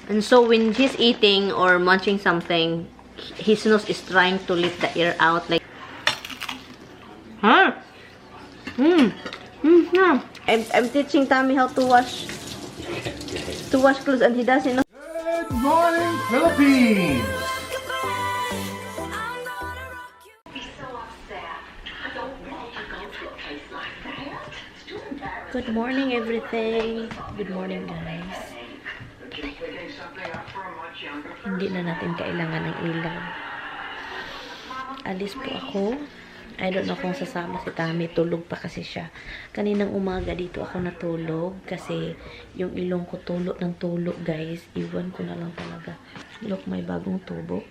And so when he's eating or munching something, his nose is trying to let the air out. Like, huh? Yeah. I'm teaching Tommy how to wash clothes, and he doesn't know. Good morning, Philippines! Good morning, everything. Good morning, guys. Hindi na natin kailangan ng ilaw. Alis po ako. I don't know kung sasama si Tami. Tulog pa kasi siya. Kaninang umaga dito ako natulog kasi yung ilong ko tulog ng tulog, guys. Iwan ko na lang talaga. Look, may bagong tubo.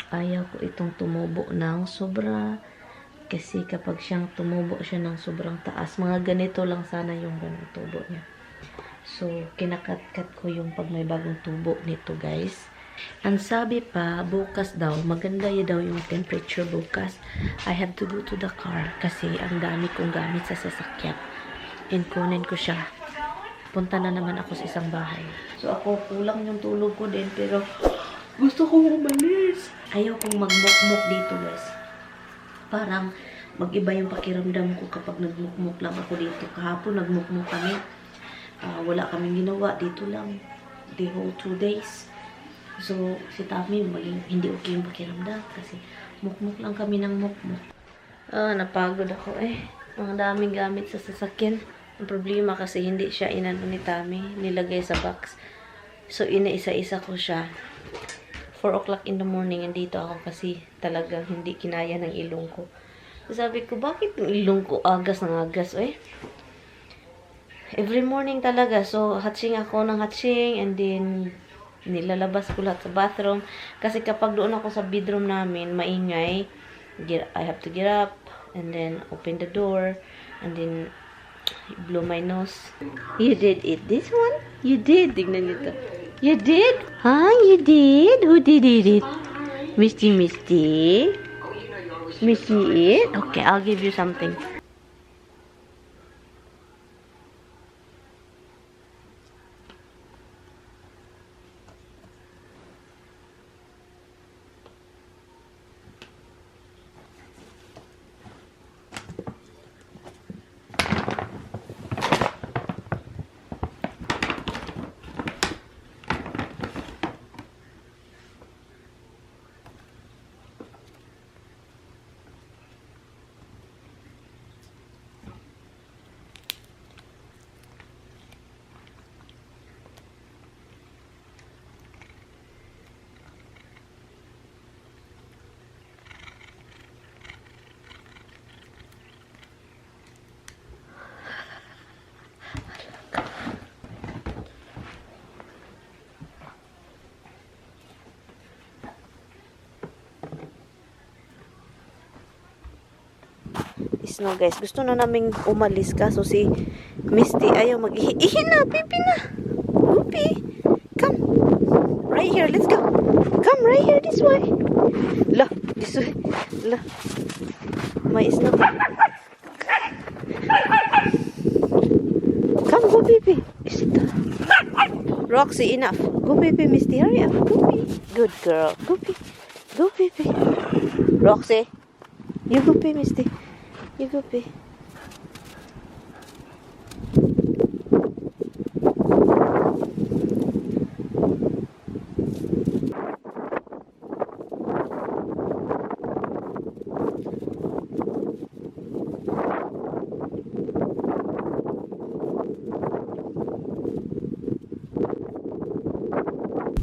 Ayaw ko itong tumubo ng sobra. Kasi kapag siyang tumubo siya ng sobrang taas, mga ganito lang sana yung ganong tubo niya. So, kinakat-kat ko yung pag may bagong tubo nito, guys. Ang sabi pa, bukas daw, maganda daw yung temperature bukas. I have to go to the car kasi ang dami kong gamit sa sasakyan. And kunin ko siya. Punta na naman ako sa isang bahay. So, ako, kulang yung tulog ko din, pero gusto kong umalis. Ayaw kong magmukmuk dito, guys. Parang mag-iba yung pakiramdam ko kapag nagmukmuk lang ako dito. Kahapon, nagmukmuk kami. Wala kaming ginawa. Dito lang. The whole 2 days. So, si Tami, hindi okay yung pakiramdam. Kasi, mukmuk lang kami ng mukmuk. Napagod ako eh. Ang daming gamit sa sasakyan. Ang problema kasi hindi siya inano ni Tami. Nilagay sa box. So, inaisa-isa ko siya. 4 o'clock in the morning, andito ako kasi talagang hindi kinaya ng ilong ko. So, sabi ko, bakit yung ilong ko agas ng agas eh? Every morning talaga. So, hatching ako ng hatching and then nilalabas ko lahat sa bathroom. Kasi kapag doon ako sa bedroom namin, maingay. I have to get up and then open the door and then blow my nose. You did eat this one? You did. Tignan nyo to. You did? Huh? You did? Who did eat it? Misty? Misty eat? Okay, I'll give you something. No guys, gusto na naming umalis kaso si Misty ayaw mag-ihi. Ihi na, pipi na. Upi, come. Right here, let's go. Come right here, this way. La, this way. La. May snow. Come, go pipi. Isita. Roxy, enough. Go pipi, Misty, hurry up. Go pipi. Good girl. Go pipi. Go pipi. Roxy, you go pipi, Misty. You go pee.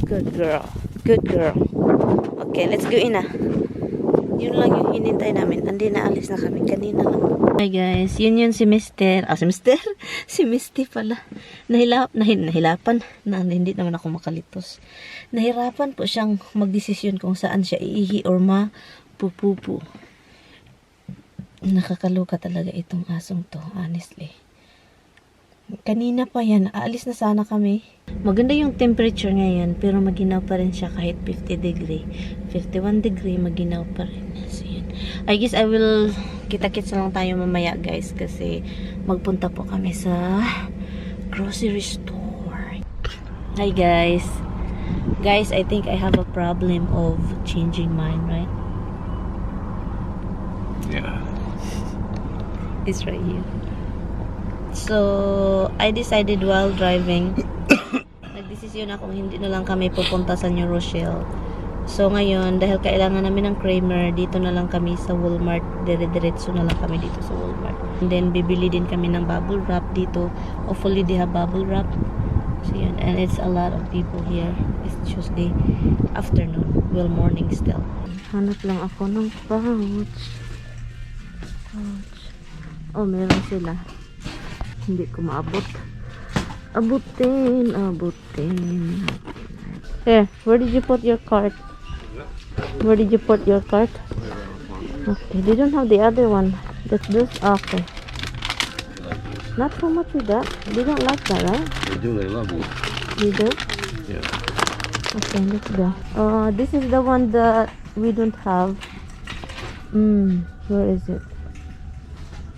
Good girl. Good girl. Okay, let's go in na. Yun lang yung hinintay namin. Andi na alis na kami. Kanina lang. Hi guys. Yun si Mister. Si Mister? Si Misty pala. Nahilapan. Hindi naman ako makalitos. Nahirapan po siyang magdesisyon kung saan siya iihi or mapupupu. Nakakaluka talaga itong asong to. Honestly. Kanina pa yan. Aalis na sana kami. Maganda yung temperature ngayon. Pero maginaw pa rin siya kahit 50 degree. 51 degree. Maginaw pa rin. So yun. I guess I will kita-kits lang tayo mamaya guys. Kasi magpunta po kami sa grocery store. Hi guys. Guys, I think I have a problem of changing mine, right? Yeah. It's right here. So, I decided while driving, nagdesisyon akong hindi na lang kami pupunta sa New Rochelle. So, ngayon, dahil kailangan namin ng creamer, dito na lang kami sa Walmart. Dire-diretso na lang kami dito sa Walmart. And then, bibili din kami ng bubble wrap dito. Hopefully, they have bubble wrap. So, yun. And it's a lot of people here. It's Tuesday afternoon. Well, morning still. Hanap lang ako ng pouch. Oh, meron sila. Hindi ko maabot. Abutin. Here, where did you put your cart? Where did you put your cart? Okay, they don't have the other one. That's this. Okay. Not so much with that. They don't like that, right? They do, they love it. You do? Yeah. Okay, let's go. This is the one that we don't have. Where is it?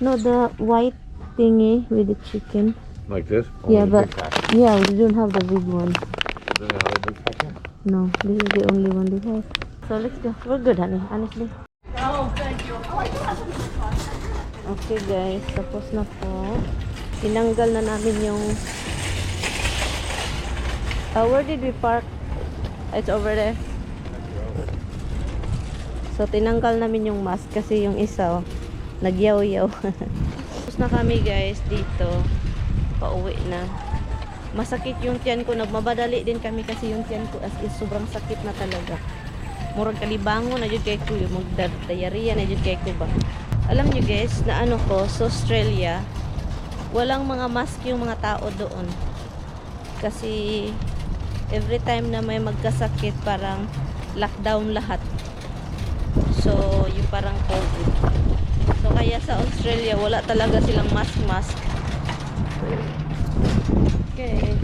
No, the white thingy with the chicken. Like this? Yeah, the but big packet. yeah, we don't have the big one. Is there another big packet? No, this is the only one they have. So let's go. We're good, honey. Honestly. Oh, thank you. Okay, guys. Tapos na po. Tinanggal na namin yung... where did we park? It's over there. So, tinanggal namin yung mask kasi yung isa, nagyaw-yaw. Tapos na kami, guys, dito. Pauwi na. Masakit yung tiyan ko. Nagmabadali din kami kasi yung tiyan ko as is sobrang sakit na talaga. Murag kalibango na jud kay ko yung diarrhea na jud kay ko ba. Alam niyo guys, na ano ko sa Australia, walang mga mask yung mga tao doon. Kasi every time na may magkasakit, parang lockdown lahat. So, yung parang COVID. So, kaya sa Australia, wala talaga silang mask. Okay.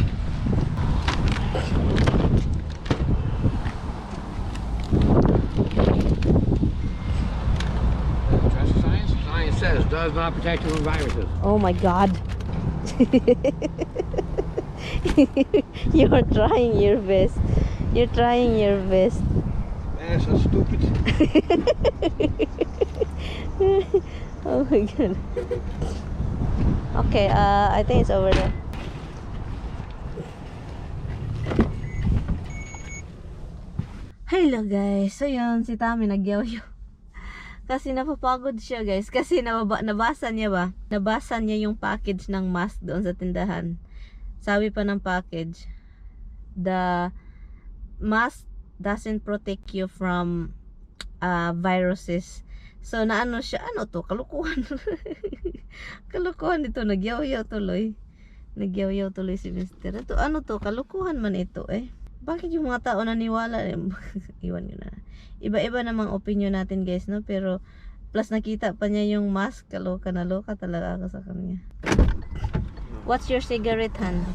Trust science? Science says does not protect you from viruses. Oh my God. You're trying your best. You're trying your best. Man, so stupid. Oh my God. Okay, I think it's over there. Hello guys. So yun, si Tami nagyaw-yaw. Kasi napapagod siya guys. Kasi nabasa niya ba? Nabasa niya yung package ng mask doon sa tindahan. Sabi pa ng package, the mask doesn't protect you from viruses. So naano siya, ano to? Kalukuhan. Kalukuhan ito, nagyaw-yaw tuloy. Nagyaw-yaw tuloy si Mr. Ito, ano to? Kalukuhan man ito eh. Bakit yung mga tao naniwala? Iwan nyo na. Iba-iba namang opinion natin guys, no? Pero plus nakita pa niya yung mask. Kaloka na loka talaga ako sa kanya. What's your cigarette, Han?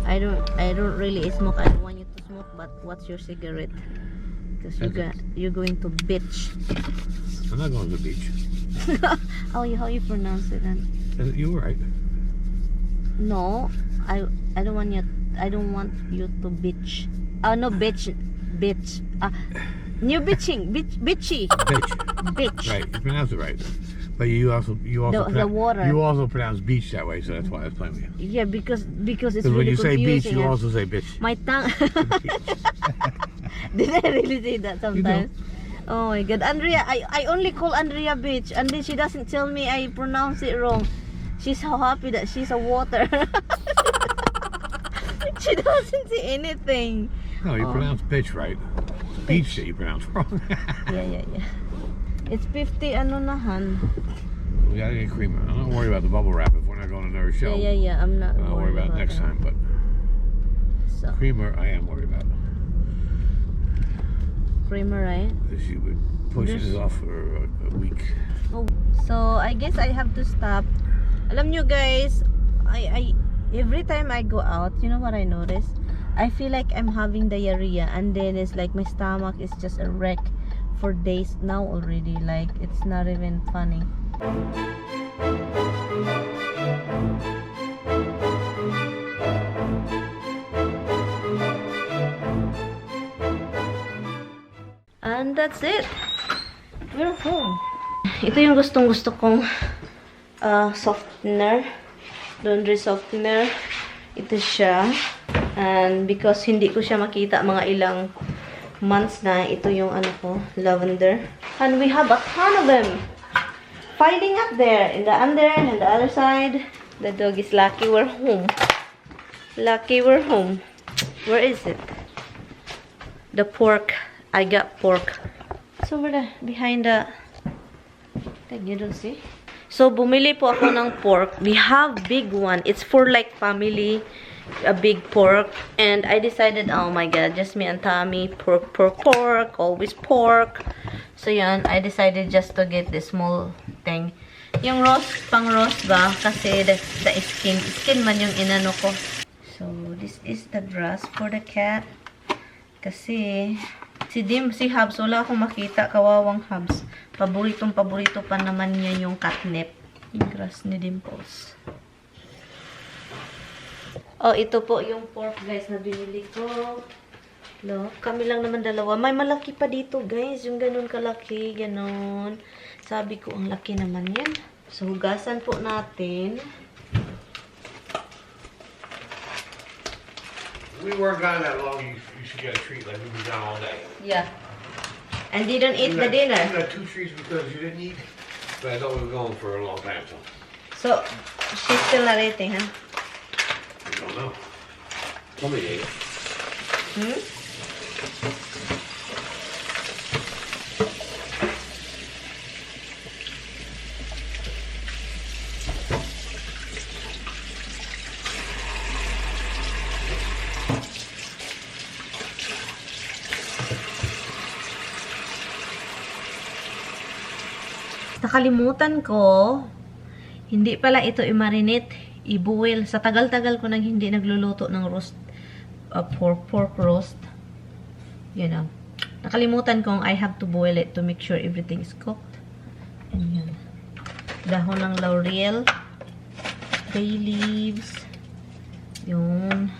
I don't really smoke. I don't want you to smoke. But what's your cigarette? Because you're going to bitch. I'm not going to the beach. How you pronounce it, Han? You were right. No, I don't want you. I don't want you to bitch. No, bitch. New bitching, bitchy. Bitch. Right, you pronounce it right. But you also the water. You also pronounce beach that way, so that's why I was playing with you. Yeah, because it's Because when really you say beach, confusing, you also say bitch. my tongue. Did I really say that sometimes? Oh my God, Andrea! I only call Andrea bitch, and then she doesn't tell me I pronounce it wrong. She's so happy that she's a water. She doesn't say anything. No, you pronounce bitch right. Beach that you pronounce wrong. Yeah. It's 50 ano na, Han. We gotta get creamer. I'm not worried about the bubble wrap if we're not going to another show. Yeah. I'm not I'll worry about it next that. time, but So, creamer I am worried about. creamer, right? Because you would push this off for a week. Oh, so I guess I have to stop. Alam nyo guys, I every time I go out, you know what I notice? I feel like I'm having diarrhea, and then it's like my stomach is just a wreck for days now already. Like it's not even funny. And that's it. We're home. Ito yung gustong-gusto kong softener. Laundry softener. Ito siya. And because hindi ko siya makita mga ilang months na, ito yung ano ko, lavender. And we have a ton of them. Fighting up there, in the under and the other side. The dog is lucky we're home. Lucky we're home. Where is it? The pork. I got pork. So over there, behind the... You don't see? So bumili po ako ng pork. We have big one. It's for like family, a big pork. And I decided, oh my god, just me and Tommy, pork, always pork. So yan, I decided just to get this small thing. Yung roast, pang roast ba? Kasi the skin man yung inano ko. So this is the grass for the cat. Kasi si Hubs, wala akong makita, kawawang Hubs. Paborito pa naman niya yung catnip. Yung grass ni Dimples. Oh, ito po yung pork guys na binili ko. Look, kami lang naman dalawa. May malaki pa dito, guys. Yung ganun kalaki, ganun. Sabi ko, ang laki naman yan. So, hugasan po natin. We weren't gone that long. You should get a treat. Like we've been gone all day. Yeah. And didn't eat the dinner. You got 2 treats because you didn't eat. But I thought we were going for a long time. So, she's still not eating, huh? I don't know. Somebody ate it. Hmm? Nakalimutan ko, hindi pala ito i-marinate, i-boil. Sa tagal-tagal ko nang hindi nagluluto ng roast, pork roast. You know. Nakalimutan kong I have to boil it to make sure everything is cooked. And yun. Dahon ng laurel, bay leaves, yun.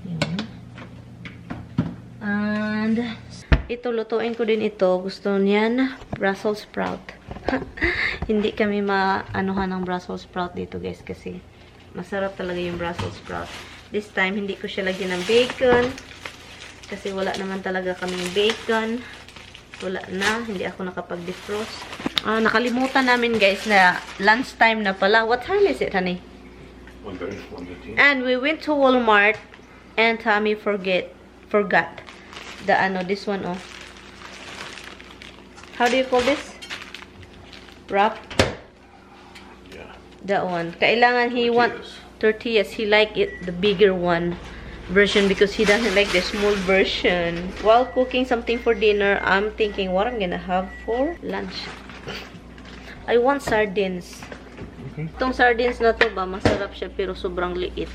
Yun. And ito, lutuin ko din ito. Gusto niyan, Brussels sprout. Hindi kami maanuhan ng Brussels sprout dito, guys, kasi masarap talaga yung Brussels sprout. This time, hindi ko siya lagyan ng bacon. Kasi wala naman talaga kaming bacon. Wala na. Hindi ako nakapag-defrost. Nakalimutan namin, guys, na lunchtime na pala. What time is it, honey? 1:15. And we went to Walmart and Tommy forgot. The this one, oh. How do you call this? Wrap? Yeah. That one. Kailangan he want tortillas. He like it the bigger one version because he doesn't like the small version. While cooking something for dinner, I'm thinking what I'm gonna have for lunch. I want sardines. Okay. Itong sardines na to ba, masarap siya pero sobrang liit.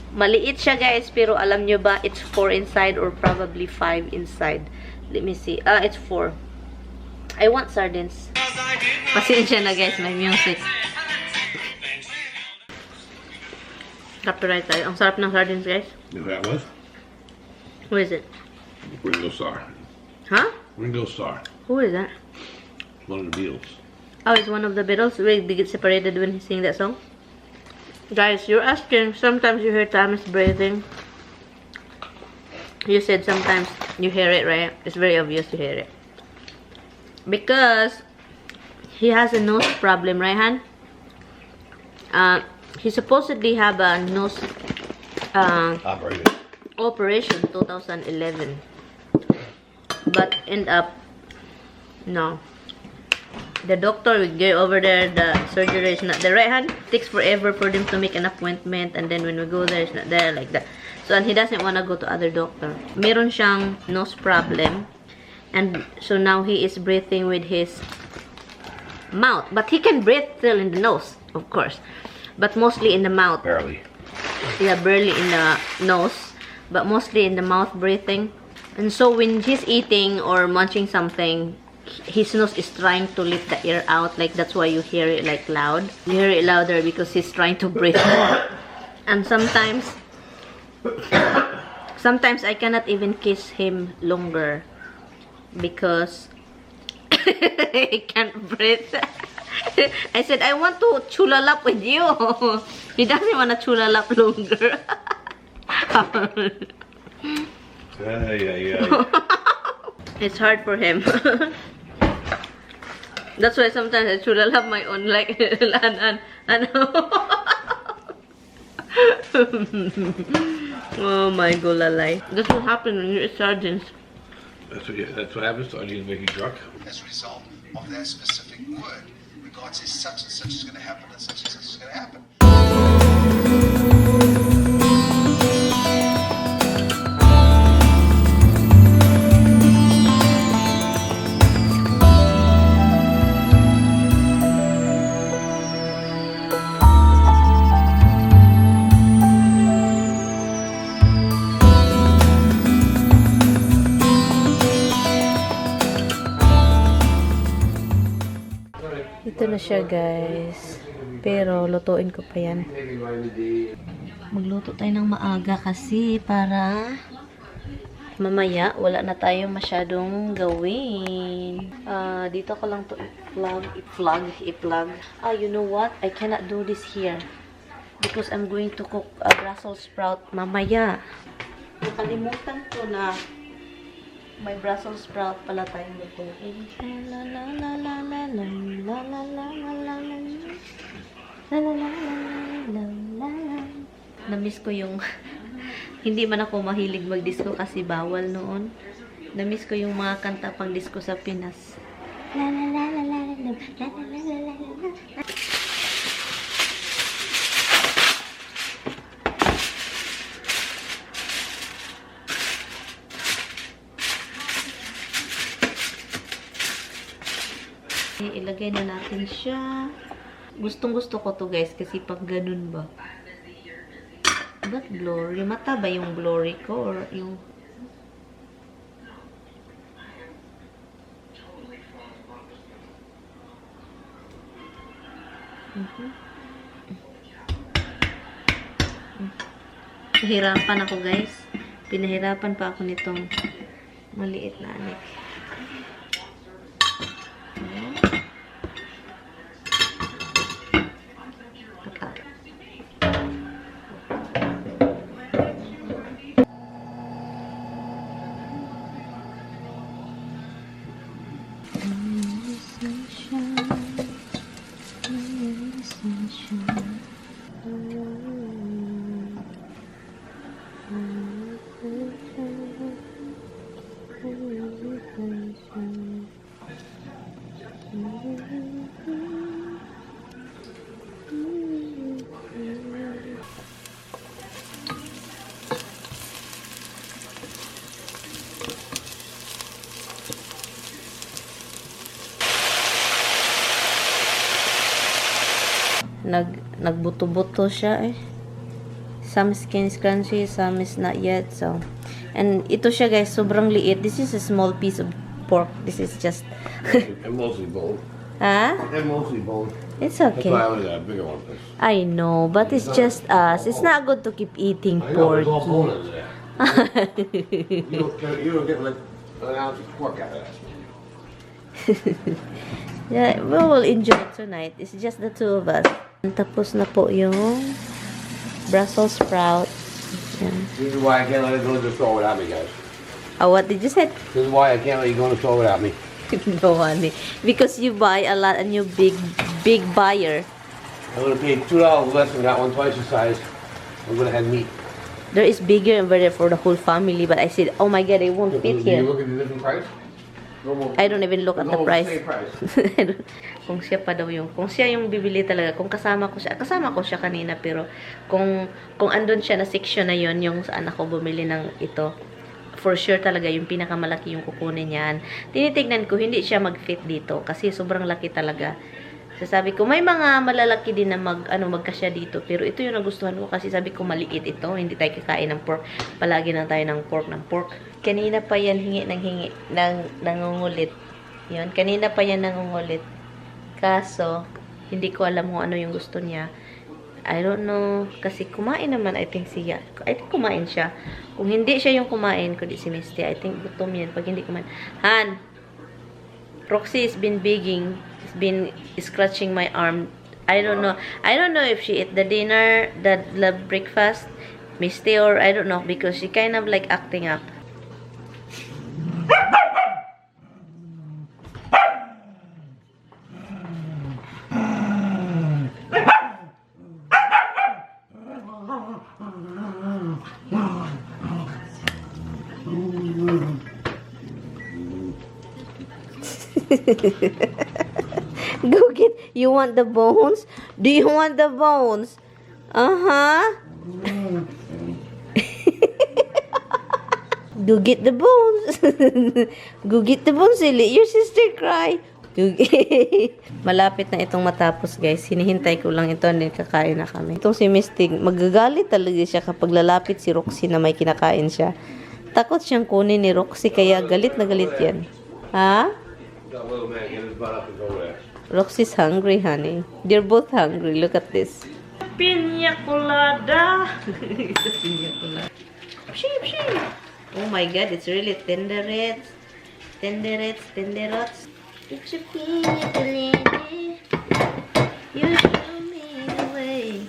Maliit siya, guys, pero alam nyo ba, it's 4 inside or probably 5 inside. Let me see. It's 4. I want sardines. Pasensya na, guys, may music. Copyright tayo. Ang sarap ng sardines, guys. You know who that was? Who is it? Ringo Starr. Huh? Ringo Starr. Who is that? One of the Beatles. Oh, it's one of the Beatles. Wait, they get separated when he sing that song? Guys, you're asking, sometimes you hear Thomas breathing. You said sometimes you hear it, right? It's very obvious to hear it. Because he has a nose problem, right, Han? He supposedly have a nose operation 2011. But end up, no. The doctor will go over there, the surgery is not there, right, Han? It takes forever for them to make an appointment, and then when we go there, it's not there, like that. So, and he doesn't want to go to other doctor. Meron siyang nose problem, and so now he is breathing with his mouth. But he can breathe still in the nose, of course. But mostly in the mouth. Barely. Yeah, barely in the nose, but mostly in the mouth breathing. And so when he's eating or munching something, his nose is trying to let the air out, like that's why you hear it like loud. You hear it louder because he's trying to breathe more. And sometimes Sometimes I cannot even kiss him longer because he can't breathe. I said, I want to chulalap with you. He doesn't want to chulalap longer. It's hard for him. That's why sometimes I chulalap my own, like, oh my golalay. That's what happens when you eat sardines. That's what happens. Sardines make you drunk. As a result of that specific word, regards as such and such is going to happen and such is going to happen. Ito na siya, guys. Pero, lutuin ko pa yan. Magluto tayo ng maaga kasi para mamaya, wala na tayo masyadong gawin. Dito ko lang to i-plug. You know what? I cannot do this here. Because I'm going to cook a Brussels sprout mamaya. Nakalimutan ko na may Brussels sprout pala tayong lutuin. Namiss ko yung hindi man ako mahilig mag-disco kasi bawal noon. Namiss ko yung mga kanta pang disco sa Pinas. Ilagay na natin siya. Gustong-gusto ko to, guys, kasi pag ganun ba. Ba't blurry? Mata ba yung blurry ko or yung... Nahirapan ako, guys. Pinahirapan pa ako nitong maliit na anik. Nagbuto-buto siya eh. Some skin is crunchy, some is not yet. So, and ito siya, guys, sobrang liit. This is a small piece of pork. This is just I'm mostly bold. huh? I'm mostly bold. It's That's okay. why I only got a bigger one. I know, but it's just us. It's not good to keep eating I know, there's all pork. bone in there. You don't get like an ounce of pork out of that. Yeah, we will enjoy it tonight. It's just the two of us. Tapos na po yung Brussels sprout. Yan. This is why I can't let it go to the store without me, guys. What did you say? This is why I can't let you go to the store without me. No, honey. Because you buy a lot and you're big buyer. I'm gonna pay $2 less and got one twice the size. I'm gonna have meat. There is bigger and better for the whole family, but I said, oh my god, it won't fit Do you here. look at the different price? I don't even look at the price. Same price. Kung siya pa daw yung, kung siya yung bibili talaga, kung kasama ko siya kanina, pero kung andun siya na section na yon yung saan ako bumili ng ito, for sure talaga yung pinakamalaki yung kukunin niyan. Tinitignan ko, hindi siya mag-fit dito kasi sobrang laki talaga. So sabi ko, may mga malalaki din na magkasya dito, pero ito yung nagustuhan ko kasi sabi ko maliit ito, hindi tayo kakain ng pork. Palagi lang tayo ng pork. Kanina pa yan nangungulit. Yun, kanina pa yan nangungulit. Kaso, hindi ko alam kung ano yung gusto niya. I don't know. Kasi kumain naman, I think siya. I think kumain siya. Kung hindi siya yung kumain, kundi si Misty, I think gutom yan. Pag hindi kumain. Han! Roxy has been begging. Has been scratching my arm. I don't know. I don't know if she ate the dinner, the breakfast, Misty, or I don't know. Because she kind of like acting up. Go get. You want the bones? Do you want the bones? Go get the bones. Go get the bones, silly. Your sister cry. Malapit na itong matapos, guys. Hinihintay ko lang ito and then kakain na kami. Itong si Misty, magagalit talaga siya kapag lalapit si Roxy na may kinakain siya. Takot siyang kunin ni Roxy kaya galit na galit yan. Ha? That little man get his butt up and go there. Roxy's hungry, honey. They're both hungry. Look at this. Piña colada. It's a piña colada. Sheep, sheep. Oh my God, it's really tenderets. Tenderets, tenderots. It's a piña colada. You show me the way.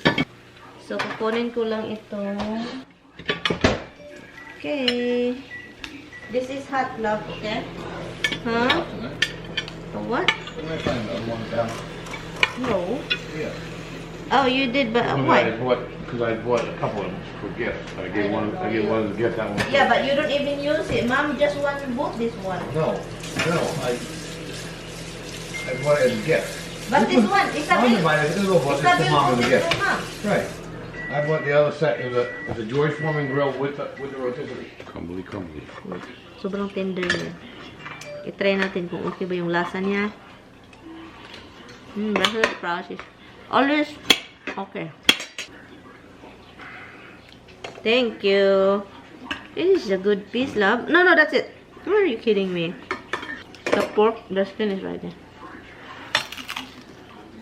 So, kukunin ko lang ito. Okay. This is hot love, okay? Huh? A what? No. Yeah. Oh, you did, but why? Because I bought a couple of them for gifts. I gave one as a gift. That one. Yeah, but you don't even use it. Mom just bought this one. No. I bought it as a gift. But this one, it's a Mom bit. invited this little boy. It's This a is mom as a gift. Mom. Right. I bought the other set. It was a George Foreman grill with the rotisserie. Crumbly. Sobrang tender niya. I-try natin kung okay ba yung lasa niya. That's the process. Always okay. Thank you. This is a good piece, love. No, that's it. Why are you kidding me? The pork, the skin is right there.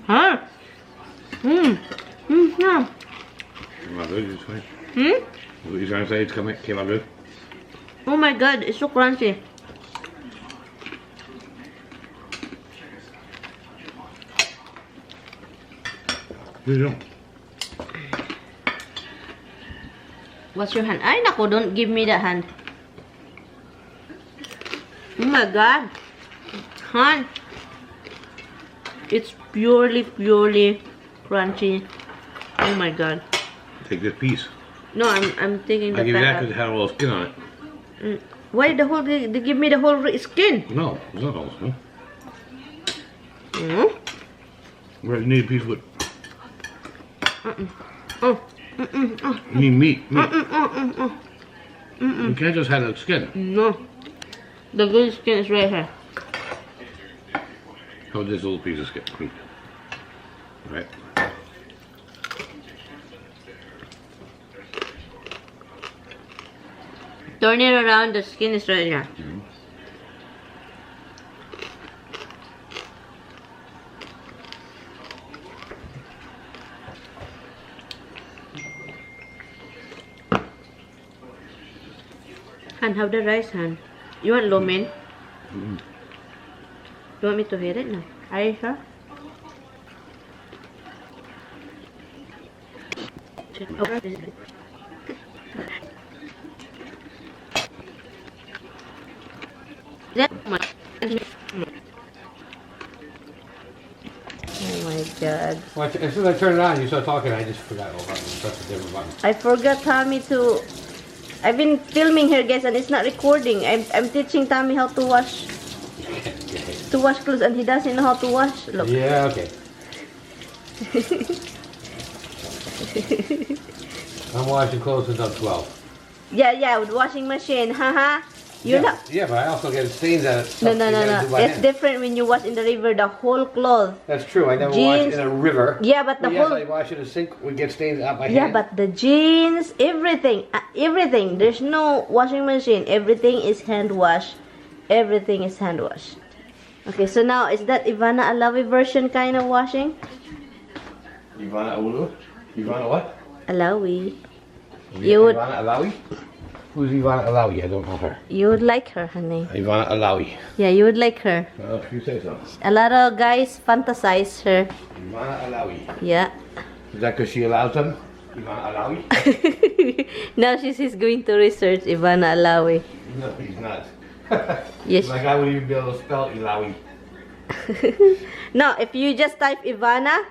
Huh? Yeah. Came out good, you saying? What you trying to say? It's came out good? Oh my God, it's so crunchy. You don't. What's your hand? Ay, nako, don't give me that hand. Oh my God. Han. It's purely crunchy. Oh my God. Take this piece. No, I'm taking the I give you that fat because it had a little skin on it. out. Why the whole, they give me the whole skin? No, it's not all skin. Hmm? Where you need a piece with. Oh. You need meat. You can't just have the skin. No. The good skin is right here. How about this little piece of skin? Meat. Right. Turn it around, the skin is right here. Han, have the rice, Han. You want lo mein? You want me to hit it? No. Are you sure? Oh my God. Well, as soon as I turned it on, you started talking. I just forgot all about it. Pressed a different button. I forgot Tommy to... I've been filming here, guys, and it's not recording. I'm teaching Tommy how to wash clothes, and he doesn't know how to wash. Look. Yeah, okay. I'm washing clothes since I'm 12. Yeah, with washing machine, haha. You're yeah, not... Yeah, but I also get stains on it. No. It's different when you wash in the river, the whole cloth. That's true. I never washed in a river. Yeah, but the whole... Yes, I wash in a sink. We get stains out my hand. Yeah, but the jeans, everything. There's no washing machine. Everything is hand wash. Everything is hand wash. Okay, so now, is that Ivana Alawi version kind of washing? Ivana Ulu? Ivana what? Alawi. You would- Ivana Alawi? Who's Ivana Alawi? I don't know her. You would like her, honey. Ivana Alawi. Yeah, you would like her. Well, if you say so. A lot of guys fantasize her. Ivana Alawi. Yeah. Is that because she allows them? Ivana Alawi? Now she's going to research Ivana Alawi. No, he's not. Yes. Like I wouldn't even be able to spell Alawi. No, if you just type Ivana,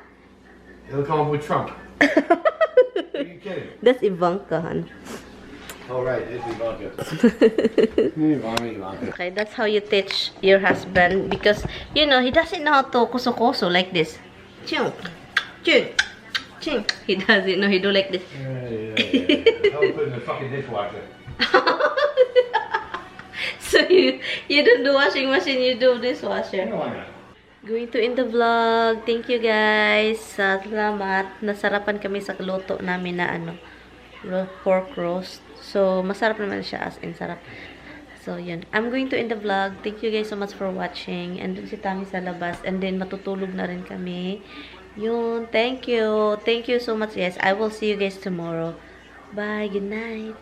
It'll come up with Trump. Are you kidding? that's Ivanka, hon. Oh, right, it's Ivanka. Ivanka. Okay, that's how you teach your husband because, you know, he doesn't know how to kuso-kuso like this. Chung, chung, chung. He doesn't know, he do like this. Yeah. I'll put it in the fucking dishwasher. So you don't do washing machine, you do dishwasher. No, why not? Going to end the vlog. Thank you guys. Salamat. Nasarapan kami sa luto namin na pork roast. So, masarap naman siya as in sarap. So, yun. I'm going to end the vlog. Thank you guys so much for watching. And dun si Tami sa labas. And then, matutulog na rin kami. Yun. Thank you. Thank you so much, guys. I will see you guys tomorrow. Bye. Good night.